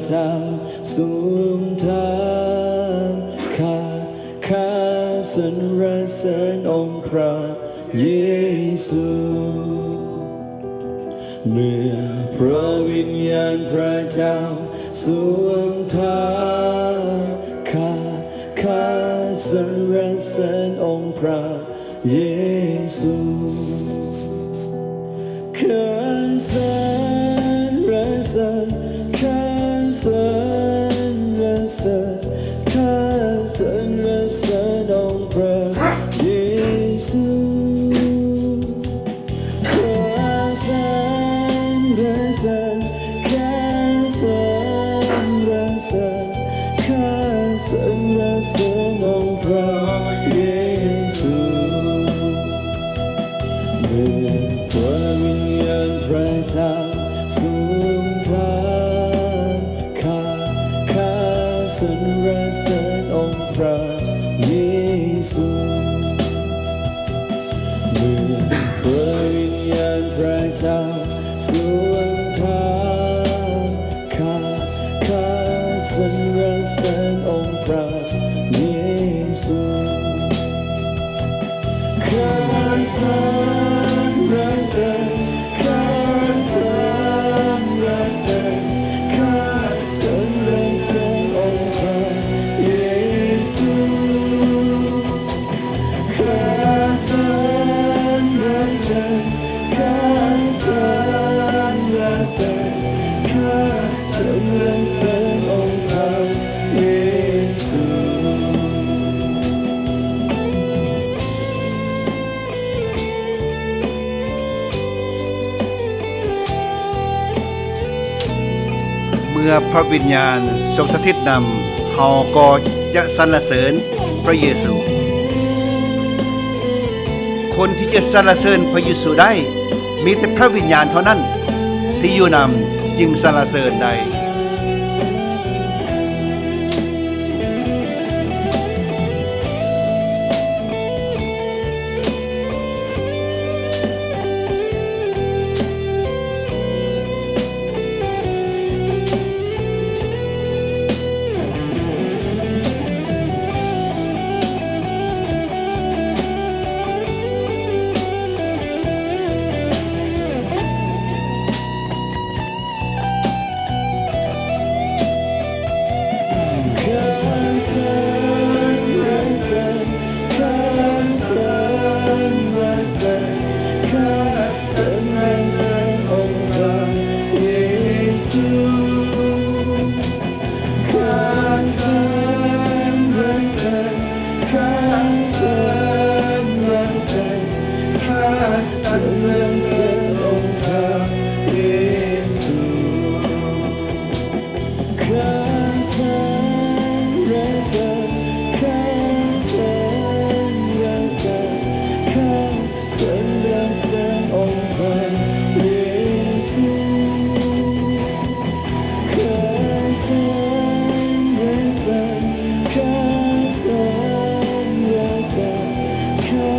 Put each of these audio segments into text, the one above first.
ເຈົ້າຊົງທ່ານ ຂ້າ ຂ້າສັນລະເສີນອົງພຣະເຢຊູ. ເມື່ອພຣະວິນຍານພຣະເຈົ້າຊົງທ່ານ ຂ້າ ຂ້າສັນລະເສີນອົງພຣະ ເຢຊູ. ຂ້າສັນລະເສີນ ຂ້າສັນລະເສີນ ຂ້າສັນລະເສີນອົງພຣະເຢຊູ. ຂ້າສັນລະເສີນ ຂ້າສັນລະເສີນ ຂ້າສັນລະເສີນອົງພຣະເຢຊູ. ເມື່ອພຣະວິນຍານພຣະເຈົ້າຊົງທ່ານ ຂ້າ ຂ້າສັນລະເສີນອົງພຣະເຢຊູ. ເມື່ອພຣະວິນຍານພຣະເຈົ້າຊົງທ່ານ ຂ້າ ຂ້າສັນລະເສີນອົງພຣະເຢຊູ. ຂ້າສັນລະເສີນ ຂ້າສັນລະເສີນ ຂ້າສັນລະເສີນອົງພຣະເຢຊູ. ຂ້າສັນລະເສີນ ຂ້າສັນລະເສີນ ຂ້າສັນລະເສີນອົງພຣະເຢຊູ. ເມື່ອພຣະວິນຍານຊົງສະຖິດນຳ, ເຮົາກໍຈະສັນລະເສີນພຣະເຢຊູ. ຄົນທີ່ຈະສັນລະເສີນພຣະເຢຊູໄດ້ ມີແຕ່ພຣະວິນຍານເທົ່ານັ້ນທີ່ຢູ່ນຳຈຶ່ງສັນລະເສີນໄດ້. ຂ້າສັນລະເສີນ ຂ້າສັນລະເສີນ ຂ້າສັນລະເສີນອົງພຣະເຢຊູ. ຂ້າສັນລະເສີນ ຂ້າສັນລະເສີນ ຂ້າສັນລະເສີນອົງພຣະເຢຊູ. ຂ້າສັນລະເສີນ ຂ້າສັນລະເສີນ ຂ້າ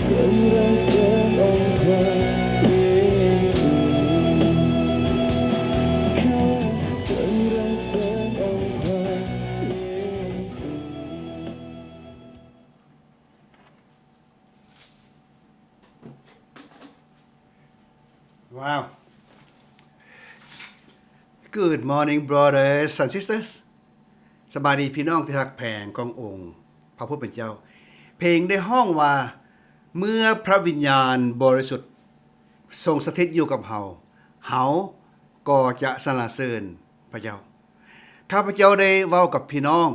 ສັນລະເສີນອົງພຣະເຢຊູ. ຂ້າສັນລະເສີນອົງພຣະເຢຊູ. ວ້າວ Good morning, brothers and sisters. ສະບາຍດີພີ່ນ້ອງທີ່ຮັກແພງຂອງອົງພະຜູ້ເປັນເຈົ້າ. ເພງໄດ້ຮ້ອງວ່າ ເມື່ອພຣະວິນຍານບໍລິສຸດຊົງສະຖິດຢູ່ກັບເຮົາ, ເຮົາກໍຈະສັນລະເສີນພຣະເຈົ້າ. ຂ້າພະເຈົ້າໄດ້ເວົ້າກັບພີ່ນ້ອງ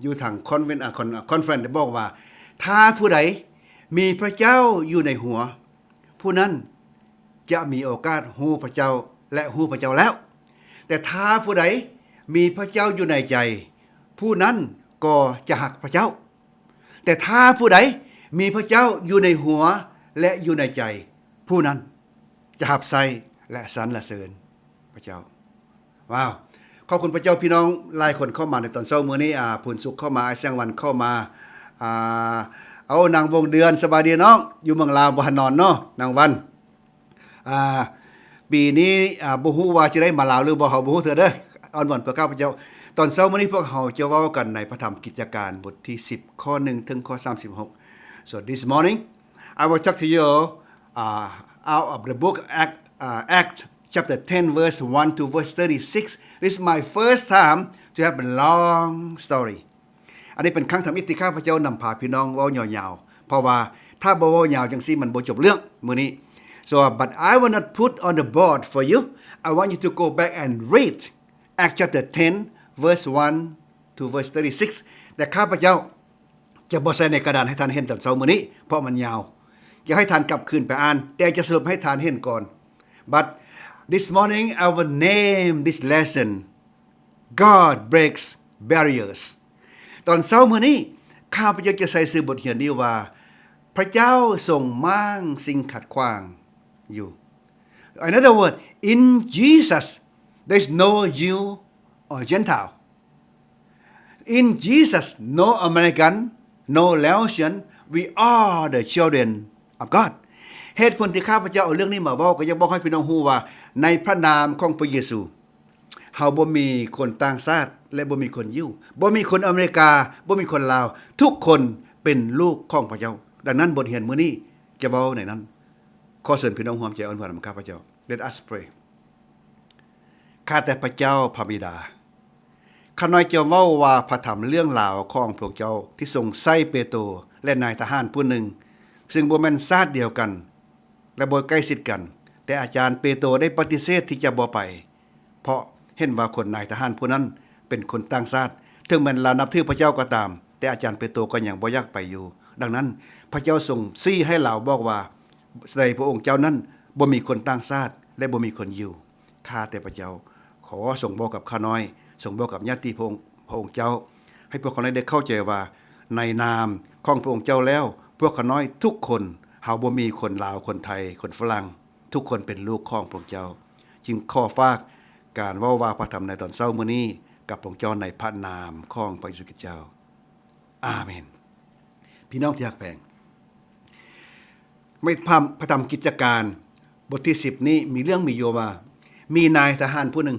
ຢູ່ທາງຄອນເວັນ ອາ ຄອນ ຄອນເຟີເຣັນ ໄດ້ບອກວ່າ ຖ້າຜູ້ໃດມີພຣະເຈົ້າຢູ່ໃນຫົວ, ຜູ້ນັ້ນຈະມີໂອກາດຮູ້ພຣະເຈົ້າ ແລະ ຮູ້ພຣະເຈົ້າແລ້ວ. ແຕ່ຖ້າຜູ້ໃດມີພຣະເຈົ້າຢູ່ໃນໃຈ, ຜູ້ນັ້ນກໍຈະຮັກພຣະເຈົ້າ. ແຕ່ຖ້າຜູ້ໃດມີພຣະເຈົ້າຢູ່ໃນຫົວ ແລະ ຢູ່ໃນໃຈ, ຜູ້ນັ້ນຈະຮັບໃຊ້ ແລະ ສັນລະເສີນພຣະເຈົ້າ. ວ້າວ ຂອບຄຸນພຣະເຈົ້າ. ພີ່ນ້ອງຫຼາຍຄົນເຂົ້າມາໃນຕອນເຊົ້າມື້ນີ້, ອາ ພູນສຸກເຂົ້າມາ, ອ້າຍແສງວັນເຂົ້າມາ, ອາ ເອົາ ນາງວົງເດືອນ, ສະບາຍດີນ້ອງ, ຢູ່ເມືອງລາວບໍ່ທັນນອນເນາະ ນາງວັນ. ອາ ປີນີ້ ອາ ບໍ່ຮູ້ວ່າຈະໄດ້ມາລາວຫຼືບໍ່, ເຮົາບໍ່ຮູ້ເທື່ອເດີ. ອ້ອນວອນເພື່ອຂ້າພະເຈົ້າ. ຕອນເຊົ້າມື້ນີ້ພວກເຮົາຈະເວົ້າກັນໃນພະທຳກິດຈະການບົດທີສິບ ຂໍ້ໜຶ່ງເຖິງຂໍ້ສາມສິບຫົກ. So this morning, I will talk to you, uh, out of the book Act, uh, Act chapter ten, verse one to verse thirty-six. This is my first time to have a long story. ອັນນີ້ເປັນຄັ້ງທຳອິດທີ່ຂ້າພະເຈົ້ານຳພາພີ່ນ້ອງເວົ້າຍາວໆ ເພາະວ່າຖ້າບໍ່ເວົ້າຍາວຈັ່ງຊີ້ມັນບໍ່ຈົບເລື່ອງມື້ນີ້. So, but I will not put on the board for you. I want you to go back and read Act chapter ten, verse one to verse thirty-six. ແຕ່ຂ້າພະເຈົ້າຈະບໍ່ໃສ່ໃນກະດານໃຫ້ທ່ານເຫັນຕອນເຊົ້າມື້ນີ້ ເພາະມັນຍາວ. ຢາກໃຫ້ທ່ານກັບຄືນໄປອ່ານ, ແຕ່ຈະສະຫຼຸບໃຫ້ທ່ານເຫັນກ່ອນ. But this morning, I will name this lesson God breaks barriers. ຕອນເຊົ້າມື້ນີ້ ຂ້າພະເຈົ້າຈະໃສ່ຊື່ບົດຮຽນນີ້ວ່າ ພະເຈົ້າຊົງມ້າງສິ່ງຂັດຂວາງຢູ່. In other words, in Jesus, there is no Jew or Gentile. In Jesus, no American, no Laotian, we are the children of God. ເຫດຜົນທີ່ຂ້າພະເຈົ້າເອົາເລື່ອງນີ້ມາເວົ້າ ກໍຢາກບອກໃຫ້ພີ່ນ້ອງຮູ້ວ່າ ໃນພະນາມຂອງພະເຢຊູ ເຮົາບໍ່ມີຄົນຕ່າງຊາດ ແລະ ບໍ່ມີຄົນຢິວ, ບໍ່ມີຄົນອາເມລິກາ, ບໍ່ມີຄົນລາວ, ທຸກຄົນເປັນລູກຂອງພະເຈົ້າ. ດັ່ງນັ້ນ ບົດຮຽນມື້ນີ້ຈະເວົ້າໃນນັ້ນ. ຂໍເຊີນພີ່ນ້ອງຮ່ວມໃຈອ້ອນວອນນຳຂ້າພະເຈົ້າ. Let us pray. ຂ້າແຕ່ພະເຈົ້າພະບິດາ, ຂ້ານ້ອຍຈະເວົ້າວ່າພະທຳເລື່ອງລາວຂອງພະອົງເຈົ້າທີ່ຊົງໃຊ້ເປໂຕ ແລະ ນາຍທະຫານຜູ້ໜຶ່ງ ຊຶ່ງບໍ່ແມ່ນຊາດດຽວກັນ ແລະ ບໍ່ໃກ້ຊິດກັນ, ແຕ່ອາຈານເປໂຕໄດ້ປະຕິເສດທີ່ຈະບໍ່ໄປ ເພາະເຫັນວ່າຄົນນາຍທະຫານຜູ້ນັ້ນເປັນຄົນຕ່າງຊາດ, ເຖິງແມ່ນລາວນັບຖືພະເຈົ້າກໍຕາມ, ແຕ່ອາຈານເປໂຕກໍຍັງບໍ່ຢາກໄປຢູ່. ດັ່ງນັ້ນ ພະເຈົ້າຊົງຊີ້ໃຫ້ລາວບອກວ່າ ໃນພະອົງເຈົ້ານັ້ນບໍ່ມີຄົນຕ່າງຊາດ ແລະ ບໍ່ມີຄົນຢິວ. ຂ້າແຕ່ພະເຈົ້າ, ຂໍຊົງບອກກັບຂ້ານ້ອຍ, ຊົງບອກກັບຍາດຕິພະອົງ, ພະອົງເຈົ້າ, ໃຫ້ພວກຂ້ານ້ອຍໄດ້ເຂົ້າໃຈວ່າ ໃນນາມຂອງພະອົງເຈົ້າແລ້ວ, ພວກຂ້ານ້ອຍທຸກຄົນ, ເຮົາບໍ່ມີຄົນລາວ, ຄົນໄທ, ຄົນຝຣັ່ງ, ທຸກຄົນເປັນລູກຂອງພະອົງເຈົ້າ. ຈຶ່ງຂໍຝາກການເວົ້າວ່າພະທຳໃນຕອນເຊົ້າມື້ນີ້ກັບພະອົງເຈົ້າໃນພະນາມຂອງພະເຢຊູຄຣິສເຈົ້າ. ອາເມນ. ພີ່ນ້ອງທີ່ຮັກແພງ, ໃນພະທຳ, ພະທຳກິດຈະການບົດທີສິບນີ້ມີເລື່ອງມີຢູ່ວ່າ ມີນາຍທະຫານຜູ້ໜຶ່ງ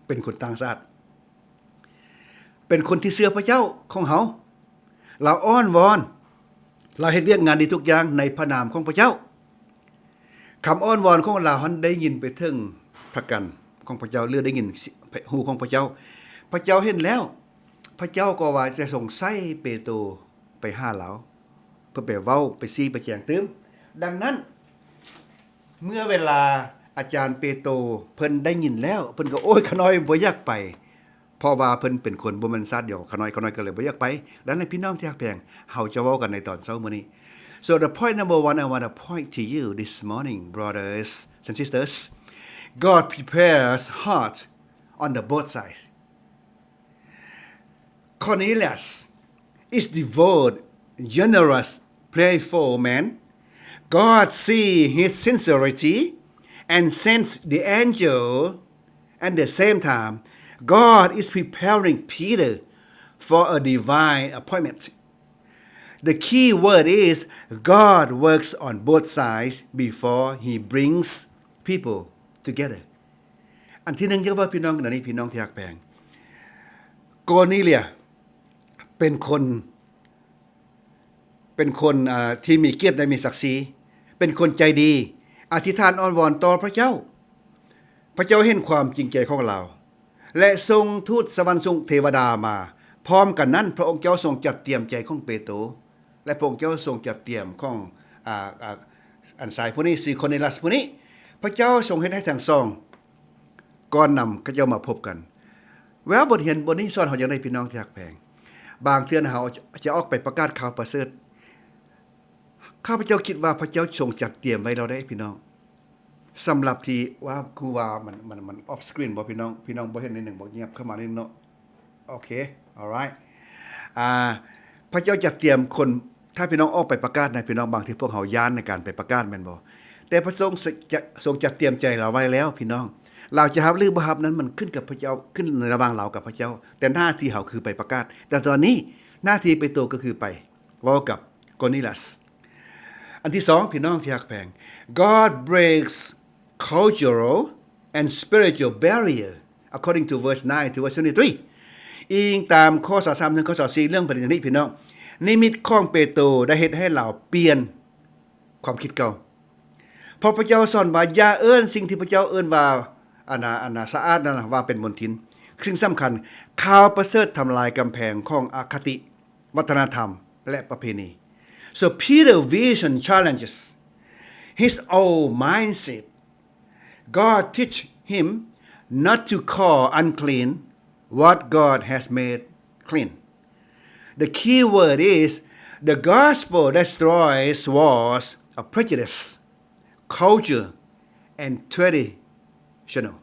ເປັນຄົນຕ່າງຊາດ, ເປັນຄົນທີ່ເຊື່ອພະເຈົ້າຂອງເຮົາ. ລາວອ້ອນວອນ, ລາວເຮັດວຽກງານດີທຸກຢ່າງໃນພະນາມຂອງພະເຈົ້າ. ຄຳອ້ອນວອນຂອງລາວຫັ້ນໄດ້ຍິນໄປເຖິງພະກັນຂອງພະເຈົ້າ ຫຼື ໄດ້ຍິນຫູຂອງພະເຈົ້າ. ພະເຈົ້າເຫັນແລ້ວ, ພະເຈົ້າກໍວ່າຈະຊົງໃຊ້ເປໂຕໄປຫາລາວ ເພື່ອໄປເວົ້າ, ໄປຊີ້, ໄປແຈງຕື່ມ. ດັ່ງນັ້ນ ເມື່ອເວລາອາຈານເປໂຕເພິ່ນໄດ້ຍິນແລ້ວ, ເພິ່ນກໍ, ໂອ້ຍ, ຂ້ານ້ອຍບໍ່ຢາກໄປ. ເພາະວ່າເພິ່ນເປັນຄົນບໍ່ແມ່ນຊາດດຽວກັບຂ້ານ້ອຍ, ຂ້ານ້ອຍກໍເລີຍບໍ່ຢາກໄປ. ດັ່ງນັ້ນ ພີ່ນ້ອງທີ່ຮັກແພງ, ເຮົາຈະເວົ້າກັນໃນຕອນເຊົ້າມື້ນີ້. So the point number one I want to point to you this morning, brothers and sisters, God prepares heart on the both sides. Cornelius is devout, generous, prayerful man. God see his sincerity and sends the angel. At the same time, God is preparing Peter for a divine appointment. The key word is God works on both sides before he brings people together. ອັນທີໜຶ່ງ ຢາກເວົ້າພີ່ນ້ອງກັນນີ້ ພີ່ນ້ອງທີ່ຮັກແພງ, ໂກນີເລຍເປັນຄົນ ເປັນຄົນ ເອີ ທີ່ມີກຽດ ແລະ ມີສັກສີ, ເປັນຄົນໃຈດີ, ອະທິຖານອ້ອນວອນຕໍ່ພະເຈົ້າ. ພະເຈົ້າເຫັນຄວາມຈິງໃຈຂອງລາວ ແລະ ສົ່ງທູດສະຫວັນ, ສົ່ງເທວະດາມາ. ພ້ອມກັນນັ້ນ ພະອົງເຈົ້າຊົງຈັດຕຽມໃຈຂອງເປໂຕ ແລະ ພະອົງເຈົ້າຊົງຈັດຕຽມຂອງ ອາ ອາ ອັນຊາຍຜູ້ນີ້ ຊື່ໂຄເນລັດຜູ້ນີ້. ພະເຈົ້າຊົງເຮັດໃຫ້ທັງສອງ ກ່ອນນຳເຂົາເຈົ້າມາພົບກັນ. ແລ້ວບົດຮຽນບົດນີ້ສອນເຮົາຢ່າງໃດ ພີ່ນ້ອງທີ່ຮັກແພງ? ບາງເທື່ອເຮົາຈະອອກໄປປະກາດຂ່າວປະເສີດ. ຂ້າພະເຈົ້າຄິດວ່າພະເຈົ້າຊົງຈັດຕຽມໄວ້ແລ້ວເດ້ ພີ່ນ້ອງ. ສຳລັບທີ່ວ່າ ຄືວ່າມັນ ມັນ ມັນອອຟສະກຣີນບໍ່ ພີ່ນ້ອງ? ພີ່ນ້ອງບໍ່ເຫັນນິດໜຶ່ງບໍ່? ຫຍັບເຂົ້າມານິດໜຶ່ງເນາະ. ໂອເຄ alright. ອາ ພະເຈົ້າຈັດຕຽມຄົນ ຖ້າພີ່ນ້ອງອອກໄປປະກາດນະ ພີ່ນ້ອງ, ບາງທີພວກເຮົາຢ້ານໃນການໄປປະກາດແມ່ນບໍ່? ແຕ່ພະອົງ ຈະ ຊົງຈັດຕຽມໃຈລາວໄວ້ແລ້ວ ພີ່ນ້ອງ. ລາວຈະຮັບຫຼືບໍ່ຮັບນັ້ນ ມັນຂຶ້ນກັບພະເຈົ້າ, ຂຶ້ນໃນລະຫວ່າງລາວກັບພະເຈົ້າ. ແຕ່ໜ້າທີ່ເຮົາຄືໄປປະກາດ. ແຕ່ຕອນນີ້ໜ້າທີ່ເປໂຕກໍຄືໄປເວົ້າກັບໂກນີລັດ. ອັນທີສອງ ພີ່ນ້ອງທີ່ຮັກແພງ, God breaks cultural and spiritual barrier according to verse nine to verse twenty-three ອີງຕາມຂໍ້ຊາວສາມເຖິງຂໍ້ຊາວສີ່ ເລື່ອງປະເດັນນີ້ ພີ່ນ້ອງ, ນິມິດຂອງເປໂຕໄດ້ເຮັດໃຫ້ລາວປ່ຽນຄວາມຄິດເກົ່າ. ເພາະພະເຈົ້າສອນວ່າ ຢ່າເອີ້ນສິ່ງທີ່ພະເຈົ້າເອີ້ນວ່າ ອັນນາ ອັນນາ ສະອາດນັ້ນນະ ວ່າເປັນມົນທິນ. ສິ່ງສຳຄັນ, ຂ່າວປະເສີດທຳລາຍກຳແພງຂອງອະຄະຕິ ວັດທະນະທຳ ແລະ ປະເພນີ. So Peter vision challenges his old mindset. God teach him not to call unclean what God has made clean. The key word is the gospel destroys walls of prejudice, culture, and traditional.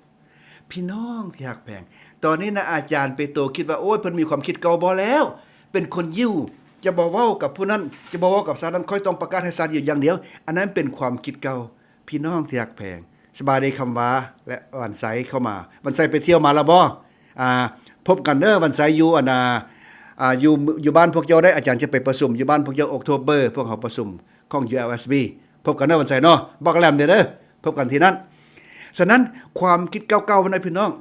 ພີ່ນ້ອງທີ່ຮັກແພງ, ຕອນນີ້ນະ ອາຈານເປໂຕຄິດວ່າ ໂອ້ຍ ເພິ່ນມີຄວາມຄິດເກົ່າບໍ່ແລ້ວ, ເປັນຄົນຢິວ, ຈະບໍ່ເວົ້າກັບຜູ້ນັ້ນ, ຈະບໍ່ເວົ້າກັບຊາດນັ້ນ, ຂ້ອຍຕ້ອງປະກາດໃຫ້ຊາດຢິວຢ່າງດຽວ. ອັນນັ້ນເປັນຄວາມຄິດເກົ່າ. ພີ່ນ້ອງທີ່ຮັກແພງ, ສະບາຍດີຄຳວ່າ ແລະ ວັນໄຊເຂົ້າມາ. ວັນໄຊໄປທ່ຽວມາແລ້ວບໍ່? ອ່າ ພົບກັນເດີ ວັນໄຊຢູ່ ອັນ ອ່າ ຢູ່ ຢູ່ບ້ານພວກເຈົ້າໄດ້. ອາຈານຈະໄປປະຊຸມຢູ່ບ້ານພວກເຈົ້າ October ພວກເຮົາປະຊຸມຂອງ ULSB. ພົບກັນເດີວັນໄຊເນາະ, ບອກແຫຼມເດີ ພົບກັນທີ່ນັ້ນ. ສະນັ້ນ ຄວາມຄິດເກົ່າໆນະ ພີ່ນ້ອງ,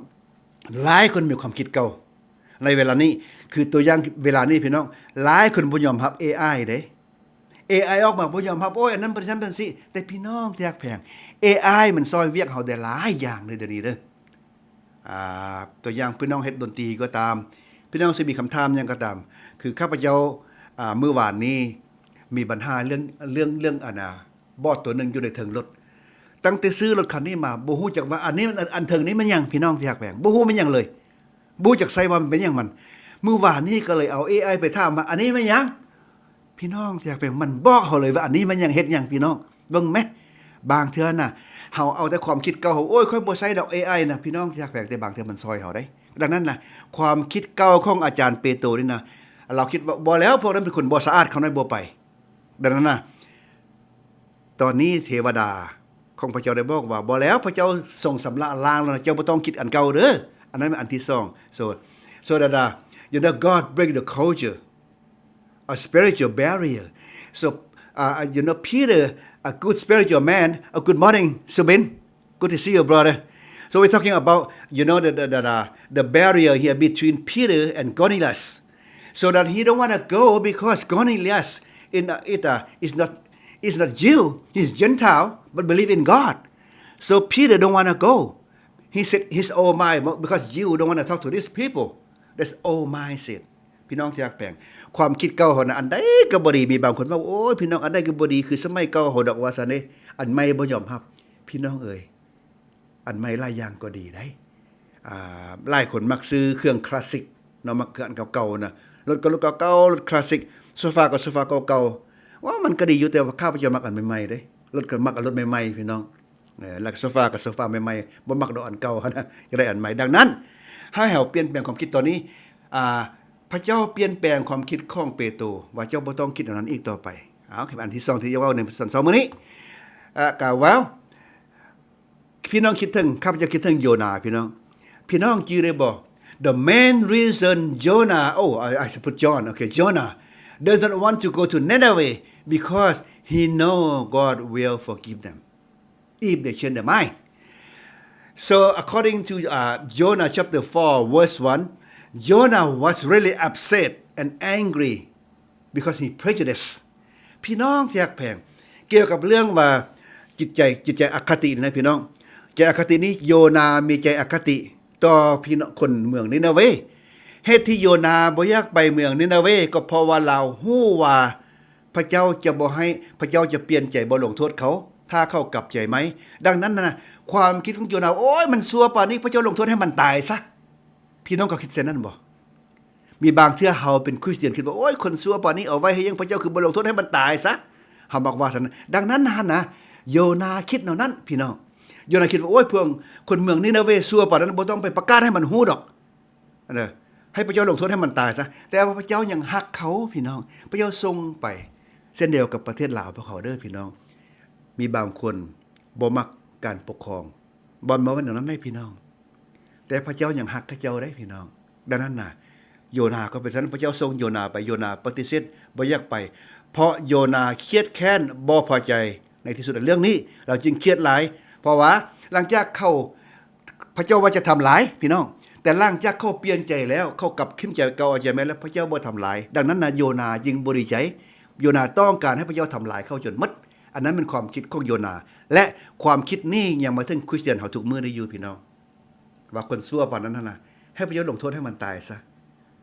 ຫຼາຍຄົນມີຄວາມຄິດເກົ່າໃນເວລານີ້. ຄືຕົວຢ່າງເວລານີ້ ພີ່ນ້ອງ, ຫຼາຍຄົນບໍ່ຍອມຮັບ ເອໄອ ເດ້. ເອໄອ ອອກມາບໍ່ຍອມຮັບ, ໂອ້ຍ ອັນນັ້ນບໍ່ຊັ້ນຊັ້ນຊີ້. ແຕ່ພີ່ນ້ອງທີ່ຮັກແພງ, ເອໄອ ມັນຊ່ອຍວຽກເຮົາໄດ້ຫຼາຍຢ່າງເລີຍດຽວນີ້ເດີ. ອ່າ ຕົວຢ່າງ ພີ່ນ້ອງເຮັດດົນຕີກໍຕາມ, ພີ່ນ້ອງຊິມີຄຳຖາມຫຍັງກໍຕາມ. ຄືຂ້າພະເຈົ້າ ອ່າ ມື້ວານນີ້ມີບັນຫາເລື່ອງ ເລື່ອງ ເລື່ອງ ອັນນາ ບອດຕົວໜຶ່ງຢູ່ໃນເທິງລົດ. ຕັ້ງແຕ່ຊື້ລົດຄັນນີ້ມາ ບໍ່ຮູ້ຈັກວ່າອັນນີ້ ອັນ ອັນເທິງນີ້ແມ່ນຫຍັງ ພີ່ນ້ອງທີ່ຮັກແພງ, ບໍ່ຮູ້ແມ່ນຫຍັງເລີຍ. ບໍ່ຮູ້ຈັກໃຊ້ວ່າມັນເປັນຫຍັງມັນ. ມື້ວານນີ້ກໍເລີຍເອົາ ເອໄອ ໄປຖາມວ່າ ອັນນີ້ແມ່ນຫຍັງ? ພີ່ນ້ອງທີ່ຮັກແພງ, ມັນບອກເຮົາເລີຍວ່າ ອັນນີ້ແມ່ນຫຍັງ ເຮັດຫຍັງ ພີ່ນ້ອງ. ເບິ່ງແມ, ບາງເທື່ອນະ ເຮົາເອົາແຕ່ຄວາມຄິດເກົ່າເຮົາ, ໂອ້ຍ ຂ້ອຍບໍ່ໃຊ້ດອກ ເອໄອ ນະ ພີ່ນ້ອງທີ່ຮັກແພງ, ແຕ່ບາງເທື່ອມັນຊ່ອຍເຮົາໄດ້. ດັ່ງນັ້ນນະ ຄວາມຄິດເກົ່າຂອງອາຈານເປໂຕນີ້ນະ, ລາວຄິດວ່າ ບໍ່ແລ້ວ ພວກນັ້ນເປັນຄົນບໍ່ສະອາດ, ເຂົານ້ອຍບໍ່ໄປ. ດັ່ງນັ້ນນະ ຕອນນີ້ເທວະດາຂອງພະເຈົ້າໄດ້ບອກວ່າ ບໍ່ແລ້ວ ພະເຈົ້າຊົງຊຳລະລ້າງແລ້ວນະ, ເຈົ້າບໍ່ຕ້ອງຄິດອັນເກົ່າເດີ. ອັນນັ້ນແມ່ນອັນທີສອງ. So, so that, uh, you know, God break the culture, a spiritual barrier. So, uh, you know, Peter, a good spiritual man, a good morning, Subin. Good to see you, brother. So we're talking about, you know, the, the, the, the, the barrier here between Peter and Cornelius. So that he don't wanna go because Cornelius in, uh, it, uh, is not, is not Jew. He's Gentile, but believe in God. So Peter don't wanna go. He said, his own mind, because Jew don't wanna talk to these people. That's old mindset. ພີ່ນ້ອງທີ່ຮັກແພງ, ຄວາມຄິດເກົ່າເຮົານະ ອັນໃດກໍບໍ່ດີ. ມີບາງຄົນເວົ້າ ໂອ້ຍ ພີ່ນ້ອງ ອັນໃດກໍບໍ່ດີຄືສະໄໝເກົ່າເຮົາດອກ ວ່າຊັ້ນເດ້. ອັນໃໝ່ບໍ່ຍອມຮັບ. ພີ່ນ້ອງເອີຍ, ອັນໃໝ່ຫຼາຍຢ່າງກໍດີໄດ໋. ອ່າ ຫຼາຍຄົນມັກຊື້ເຄື່ອງຄລາສສິກເນາະ, ມັກເຄື່ອງອັນເກົ່າໆນະ. ລົດກໍລົດເກົ່າໆ, ລົດຄລາສສິກ, ໂຊຟາກໍໂຊຟາເກົ່າໆ. ວ່າມັນກໍດີຢູ່, ແຕ່ວ່າຂ້າພະເຈົ້າມັກອັນໃໝ່ໆເດ້. ລົດກໍມັກອັນລົດໃໝ່ໆ ພີ່ນ້ອງ. ເອີ ແລ້ວໂຊຟາກໍໂຊຟາໃໝ່ໆ, ບໍ່ມັກດອກອັນເກົ່າຫັ້ນນະ, ຢາກໄດ້ອັນໃໝ່. ດັ່ງນັ້ນ ໃຫ້ເຮົາປ່ຽນແປງຄວາມຄິດຕອນນີ້. ອ່າ ພະເຈົ້າປ່ຽນແປງຄວາມຄິດຂອງເປໂຕ ວ່າເຈົ້າບໍ່ຕ້ອງຄິດອັນນັ້ນອີກຕໍ່ໄປ. ເອົາ ອັນທີສອງທີ່ຈະເວົ້າໃນຕອນເຊົ້າມື້ນີ້ ເອີ ກໍເວົ້າ ພີ່ນ້ອງຄິດເຖິງ ຂ້າພະເຈົ້າຄິດເຖິງໂຍນາ ພີ່ນ້ອງ. ພີ່ນ້ອງຈື່ໄດ້ບໍ່? The main reason Jonah, oh, I, I should put John, okay, Jonah doesn't want to go to Nineveh because he know God will forgive them if they change their mind. So according to, uh, Jonah chapter four verse one, Jonah was really upset and angry because he prejudice. ພີ່ນ້ອງທີ່ຮັກແພງ, ກ່ຽວກັບເລື່ອງວ່າຈິດໃຈ, ຈິດໃຈອະຄະຕິນີ້ນະ ພີ່ນ້ອງ, ໃຈອະຄະຕິນີ້ ໂຍນາມີໃຈອະຄະຕິຕໍ່ພີ່ນ້ອງຄົນເມືອງນີນາເວ. ເຫດທີ່ໂຍນາບໍ່ຢາກໄປເມືອງນີນາເວ ກໍເພາະວ່າລາວຮູ້ວ່າພະເຈົ້າຈະບໍ່ໃຫ້, ພະເຈົ້າຈະປ່ຽນໃຈບໍ່ລົງໂທດເຂົາ ຖ້າເຂົາກັບໃຈໃໝ່. ດັ່ງນັ້ນນະ ຄວາມຄິດຂອງໂຍນາ, ໂອ້ຍ ມັນຊົ່ວປານນີ້ ພະເຈົ້າລົງໂທດໃຫ້ມັນຕາຍຊະ. ພີ່ນ້ອງກໍຄິດເຊັ່ນນັ້ນບໍ່? ມີບາງເທື່ອເຮົາເປັນຄຣິສຕຽນຄິດວ່າ ໂອ້ຍ ຄົນຊົ່ວປານນີ້ເອົາໄວ້ເຮັດຫຍັງ? ພະເຈົ້າຄືບໍ່ລົງໂທດໃຫ້ມັນຕາຍຊະ? ເຮົາມັກວ່າຊັ້ນ. ດັ່ງນັ້ນຫັ້ນນະ ໂຍນາຄິດແນວນັ້ນ ພີ່ນ້ອງ. ໂຍນາຄິດວ່າ ໂອ້ຍ ພວກຄົນເມືອງນີນາເວຊົ່ວປານນັ້ນ ບໍ່ຕ້ອງໄປປະກາດໃຫ້ມັນຮູ້ດອກ ເອີ ໃຫ້ພະເຈົ້າລົງໂທດໃຫ້ມັນຕາຍຊະ. ແຕ່ວ່າພະເຈົ້າຍັງຮັກເຂົາ ພີ່ນ້ອງ, ພະເຈົ້າສົ່ງໄປ. ເຊັ່ນດຽວກັບປະເທດລາວພວກເຮົາເດີ ພີ່ນ້ອງ. ມີບາງຄົນບໍ່ມັກການປົກຄອງ, ບໍ່ແມ່ນວ່າແນວນັ້ນເດ້ ພີ່ນ້ອງ. ແຕ່ພະເຈົ້າຍັງຮັກເຂົາເຈົ້າໄດ໋ ພີ່ນ້ອງ. ດັ່ງນັ້ນນະ ໂຍນາກໍເປັນຊັ້ນ, ພະເຈົ້າສົ່ງໂຍນາໄປ, ໂຍນາປະຕິເສດ, ບໍ່ຢາກໄປ, ເພາະໂຍນາຄຽດແຄ້ນ, ບໍ່ພໍໃຈ. ໃນທີ່ສຸດເລື່ອງນີ້ ລາວຈຶ່ງຄຽດຫຼາຍ, ເພາະວ່າຫຼັງຈາກເຂົາ ພະເຈົ້າວ່າຈະທຳລາຍ ພີ່ນ້ອງ, ແຕ່ຫຼັງຈາກເຂົາປ່ຽນໃຈແລ້ວ, ເຂົາກັບຂຶ້ນໃຈເກົ່າ ເອົາໃຈໃໝ່ແລ້ວ, ພະເຈົ້າບໍ່ທຳລາຍ. ດັ່ງນັ້ນນະ ໂຍນາຈຶ່ງບໍ່ດີໃຈ. ໂຍນາຕ້ອງການໃຫ້ພະເຈົ້າທຳລາຍເຂົາຈົນໝົດ. ອັນນັ້ນແມ່ນຄວາມຄິດຂອງໂຍນາ ແລະ ຄວາມຄິດນີ້ຍັງມາເຖິງຄຣິສຕຽນເຮົາທຸກມື້ນີ້ຢູ່ ພີ່ນ້ອງ, ວ່າຄົນຊົ່ວປານນັ້ນຫັ້ນນະ ໃຫ້ພະເຈົ້າລົງໂທດໃຫ້ມັນຕາຍຊະ.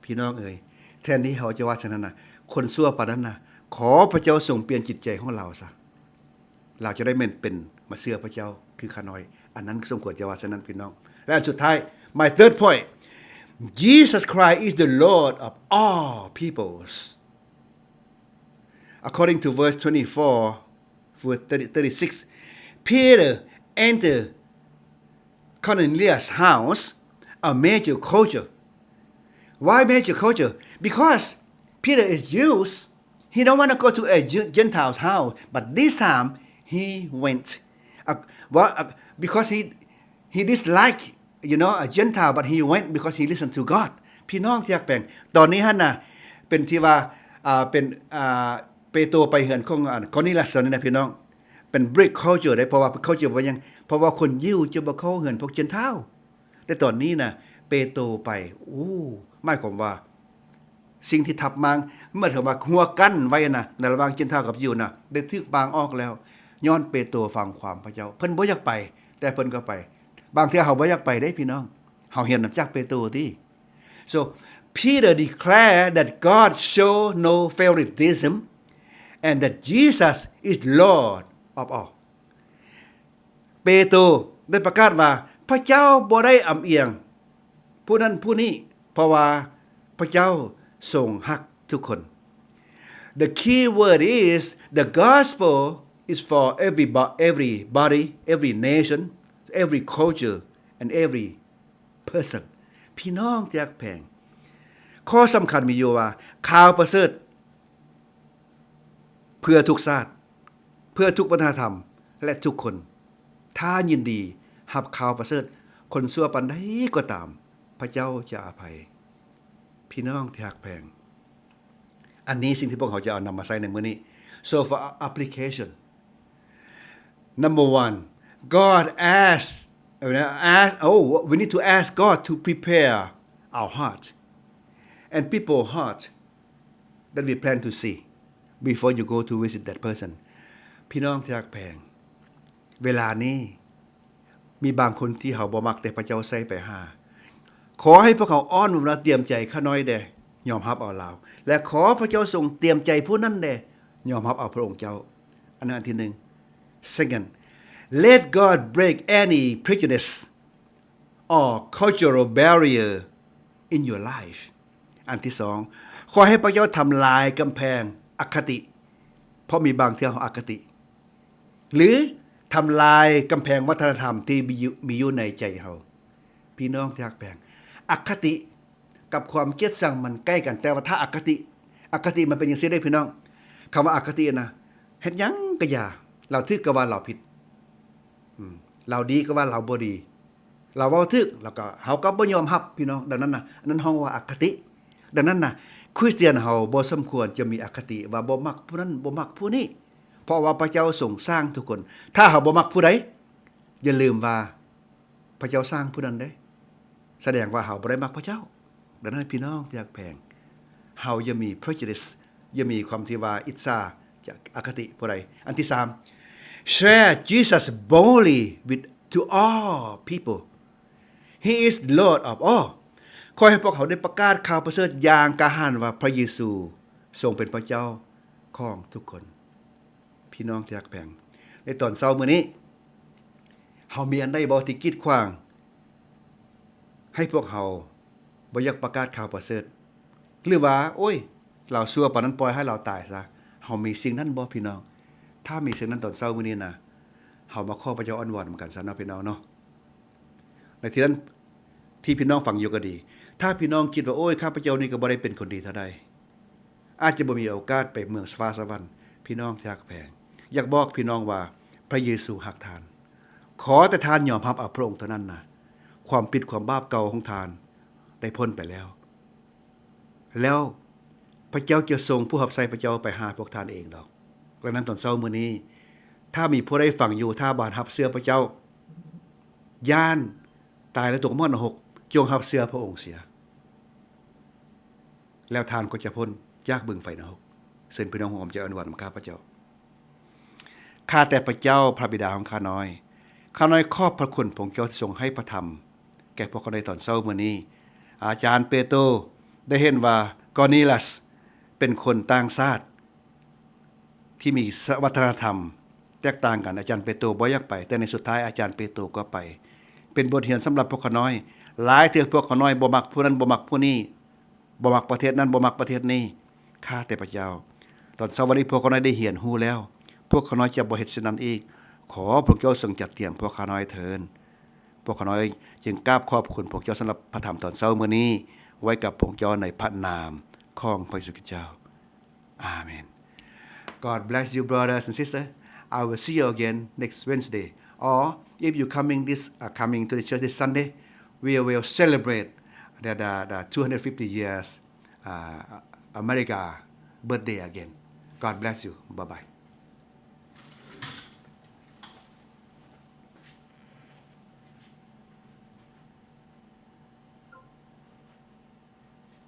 ພີ່ນ້ອງເອີຍ, ແທນທີ່ເຮົາຈະວ່າຊັ້ນນັ້ນນະ, ຄົນຊົ່ວປານນັ້ນນະ, ຂໍພະເຈົ້າຊົງປ່ຽນຈິດໃຈຂອງລາວຊະ. ລາວຈະໄດ້ແມ່ນເປັນມາເຊື່ອພະເຈົ້າຄືຂ້ານ້ອຍ. ອັນນັ້ນສົມຄວນຈະວ່າຊັ້ນນັ້ນ ພີ່ນ້ອງ. ແລະ ອັນສຸດທ້າຍ, my third point, Jesus Christ is the Lord of all peoples. According to verse twenty-four, verse thirty, thirty-six, Peter entered Cornelius' house, a major culture. Why major culture? Because Peter is Jews. He don't wanna go to a Gen-, Gentile's house, but this time he went. Uh, well, uh, because he, he dislike, you know, a Gentile, but he went because he listened to God. ພີ່ນ້ອງທີ່ຮັກແພງ, ຕອນນີ້ຫັ້ນນະ ເປັນທີ່ວ່າ ອ່າ ເປັນ ອ່າ ເປໂຕໄປເຮືອນຂອງ ອ່າ Cornelius ນີ້ນະ ພີ່ນ້ອງ, ເປັນ break culture ເດ້. ເພາະວ່າ culture ເພາະຫຍັງ? ເພາະວ່າຄົນຢິວຈະບໍ່ເຂົ້າເຮືອນພວກ Gentile. ແຕ່ຕອນນີ້ນະ ເປໂຕໄປ, ໂອ້ ໝາຍຄວາມວ່າ ສິ່ງທີ່ທັບມ້າງ, ໝາຍເຖິງວ່າຮົ້ວກັ້ນໄວ້ນະ ໃນລະຫວ່າງ Gentile ກັບຢິວນະ ໄດ້ຖືກມ້າງອອກແລ້ວ, ຍ້ອນເປໂຕຟັງຄວາມພະເຈົ້າ. ເພິ່ນບໍ່ຢາກໄປ, ແຕ່ເພິ່ນກໍໄປ. ບາງເທື່ອເຮົາບໍ່ຢາກໄປເດ້ ພີ່ນ້ອງ, ເຮົາຮຽນນຳຈາກເປໂຕຕິ. So Peter declared that God show no favoritism and that Jesus is Lord of all. ເປໂຕໄດ້ປະກາດວ່າ ພະເຈົ້າບໍ່ໄດ້ອຳອຽງຜູ້ນັ້ນຜູ້ນີ້, ເພາະວ່າພະເຈົ້າຊົງຮັກທຸກຄົນ. The key word is, the gospel is for everybo-, everybody, every nation, every culture, and every person. ພີ່ນ້ອງທີ່ຮັກແພງ, ຂໍ້ສຳຄັນມີຢູ່ວ່າ ຂ່າວປະເສີດ ເພື່ອທຸກຊາດ, ເພື່ອທຸກວັດທະນະທຳ ແລະ ທຸກຄົນ. ຖ້າຍິນດີຮັບຂ່າວປະເສີດ, ຄົນຊົ່ວປານໃດກໍຕາມ, ພະເຈົ້າຈະອະໄພ. ພີ່ນ້ອງທີ່ຮັກແພງ, ອັນນີ້ສິ່ງທີ່ພວກເຮົາຈະເອົານຳມາໃຊ້ໃນມື້ນີ້. So for application, number one, God ask, ask, oh, we need to ask God to prepare our heart and people heart that we plan to see before you go to visit that person. ພີ່ນ້ອງທີ່ຮັກແພງ, ເວລານີ້ມີບາງຄົນທີ່ເຮົາບໍ່ມັກ ແຕ່ພະເຈົ້າໃສ່ໄປຫາ. ຂໍໃຫ້ພວກເຮົາອ້ອນວອນວ່າ ຕຽມໃຈຂ້ານ້ອຍແດ່, ຍອມຮັບເອົາລາວ. ແລະ ຂໍພະເຈົ້າຊົງຕຽມໃຈຜູ້ນັ້ນແດ່, ຍອມຮັບເອົາພະອົງເຈົ້າ. ອັນນັ້ນອັນທີໜຶ່ງ. Second, let God break any prejudice or cultural barrier in your life. ອັນທີສອງ, ຂໍໃຫ້ພະເຈົ້າທຳລາຍກຳແພງອະຄະຕິ, ເພາະມີບາງເທື່ອເຮົາອະຄະຕິ, ຫຼື ທຳລາຍກຳແພງວັດທະນະທຳທີ່ມີຢູ່ ມີຢູ່ໃນໃຈເຮົາ. ພີ່ນ້ອງທີ່ຮັກແພງ, ອະຄະຕິກັບຄວາມກຽດຊັງມັນໃກ້ກັນ, ແຕ່ວ່າຖ້າອະຄະຕິ, ອະຄະຕິມັນເປັນຈັ່ງຊີ້ເດ້ພີ່ນ້ອງ. ຄຳວ່າອະຄະຕິນະ, ເຮັດຫຍັງກະຢ່າ, ລາວຖືກກະວ່າລາວຜິດ, ອືມ, ລາວດີກະວ່າລາວບໍ່ດີ. ລາວເວົ້າຖືກ ແລ້ວກໍເຮົາກໍບໍ່ຍອມຮັບ ພີ່ນ້ອງ. ດັ່ງນັ້ນນະ ອັນນັ້ນຮ້ອງວ່າອະຄະຕິ. ດັ່ງນັ້ນນະ ຄຣິສຕຽນເຮົາບໍ່ສົມຄວນຈະມີອະຄະຕິວ່າບໍ່ມັກຜູ້ນັ້ນ ບໍ່ມັກຜູ້ນີ້, ເພາະວ່າພະເຈົ້າຊົງສ້າງທຸກຄົນ. ຖ້າເຮົາບໍ່ມັກຜູ້ໃດ, ຢ່າລືມວ່າພະເຈົ້າສ້າງຜູ້ນັ້ນເດ້. ສະແດງວ່າເຮົາບໍ່ໄດ້ມັກພະເຈົ້າ. ດັ່ງນັ້ນ ພີ່ນ້ອງທີ່ຮັກແພງ, ເຮົາຢ່າມີ prejudice, ຢ່າມີຄວາມທີ່ວ່າອິດສາ, ຈະອະຄະຕິຜູ້ໃດ. ອັນທີສາມ, share Jesus boldly with, to all people. He is Lord of all. ຂໍໃຫ້ພວກເຮົາໄດ້ປະກາດຂ່າວປະເສີດຢ່າງກ້າຫານວ່າ ພະເຢຊູຊົງເປັນພະເຈົ້າຂອງທຸກຄົນ. ພີ່ນ້ອງທີ່ຮັກແພງ, ໃນຕອນເຊົ້າມື້ນີ້ ເຮົາມີອັນໃດບໍ່ທີ່ກີດຂວາງໃຫ້ພວກເຮົາບໍ່ຢາກປະກາດຂ່າວປະເສີດ? ຫຼືວ່າ ໂອ້ຍ ລາວຊົ່ວປານນັ້ນ ປ່ອຍໃຫ້ລາວຕາຍຊະ. ເຮົາມີສິ່ງນັ້ນບໍ່ ພີ່ນ້ອງ? ຖ້າມີສິ່ງນັ້ນຕອນເຊົ້າມື້ນີ້ນະ, ເຮົາມາຂໍພະເຈົ້າອ້ອນວອນນຳກັນຊະເນາະ ພີ່ນ້ອງເນາະ. ໃນທີ່ນັ້ນ ທີ່ພີ່ນ້ອງຟັງຢູ່ກໍດີ, ຖ້າພີ່ນ້ອງຄິດວ່າ ໂອ້ຍ ຂ້າພະເຈົ້ານີ້ກໍບໍ່ໄດ້ເປັນຄົນດີເທົ່າໃດ, ອາດຈະບໍ່ມີໂອກາດໄປເມືອງຟ້າສະຫວັນ, ພີ່ນ້ອງທີ່ຮັກແພງ, ຢາກບອກພີ່ນ້ອງວ່າ ພະເຢຊູຮັກທ່ານ. ຂໍແຕ່ທ່ານຍອມຮັບເອົາພະອົງເທົ່ານັ້ນນະ, ຄວາມຜິດຄວາມບາບເກົ່າຂອງທ່ານໄດ້ພົ້ນໄປແລ້ວ. ແລ້ວພະເຈົ້າຈະສົ່ງຜູ້ຮັບໃຊ້ພະເຈົ້າໄປຫາພວກທ່ານເອງດອກ. ດັ່ງນັ້ນຕອນເຊົ້າມື້ນີ້, ຖ້າມີຜູ້ໃດຟັງຢູ່, ຖ້າບໍ່ຮັບເຊື່ອພະເຈົ້າ, ຢ້ານ ຕາຍແລ້ວຕົກມອດນະຮົກ, ຈົ່ງຮັບເຊື່ອພະອົງເສຍ, ແລ້ວທ່ານກໍຈະພົ້ນຈາກບຶງໄຟນະຮົກ. ເຊີນພີ່ນ້ອງຮ່ວມໃຈອ້ອນວອນນຳຂ້າພະເຈົ້າ. ຂ້າແຕ່ພະເຈົ້າ, ພະບິດາຂອງຂ້ານ້ອຍ, ຂ້ານ້ອຍຂອບພະຄຸນພະອົງເຈົ້າທີ່ຊົງໃຫ້ພະທຳແກ່ພວກຂ້ານ້ອຍຕອນເຊົ້າມື້ນີ້. ອາຈານເປໂຕໄດ້ເຫັນວ່າກອນີລັດເປັນຄົນຕ່າງຊາດ ທີ່ມີສະ ວັດທະນະທຳແຕກຕ່າງກັນ. ອາຈານເປໂຕບໍ່ຢາກໄປ, ແຕ່ໃນສຸດທ້າຍອາຈານເປໂຕກໍໄປ. ເປັນບົດຮຽນສຳລັບພວກຂ້ານ້ອຍ. ຫຼາຍເທື່ອພວກຂ້ານ້ອຍບໍ່ມັກຜູ້ນັ້ນ ບໍ່ມັກຜູ້ນີ້, ບໍ່ມັກປະເທດນັ້ນ ບໍ່ມັກປະເທດນີ້. ຂ້າແຕ່ພະເຈົ້າ, ຕອນເຊົ້າວັນນີ້ພວກຂ້ານ້ອຍໄດ້ຮຽນຮູ້ແລ້ວ. ພວກຂ້ານ້ອຍຈະບໍ່ເຮັດເຊັ່ນນັ້ນອີກ. ຂໍພວກເຈົ້າຊົງຈັດກຽມພວກຂ້ານ້ອຍເທີ້ນ. ພວກຂ້ານ້ອຍຈຶ່ງກາບຂອບຄຸນພວກເຈົ້າສຳລັບພະທຳຕອນເຊົ້າມື້ນີ້ ໄວ້ກັບພວກເຈົ້າໃນພະນາມຂອງພະເຢຊູຄຣິດເຈົ້າ. ອາເມນ. God bless you, brothers and sisters. I will see you again next Wednesday. Or if you coming this, uh, coming to the church this Sunday, we will celebrate the, the, the two hundred fifty years, uh, America birthday again. God bless you. Bye-bye.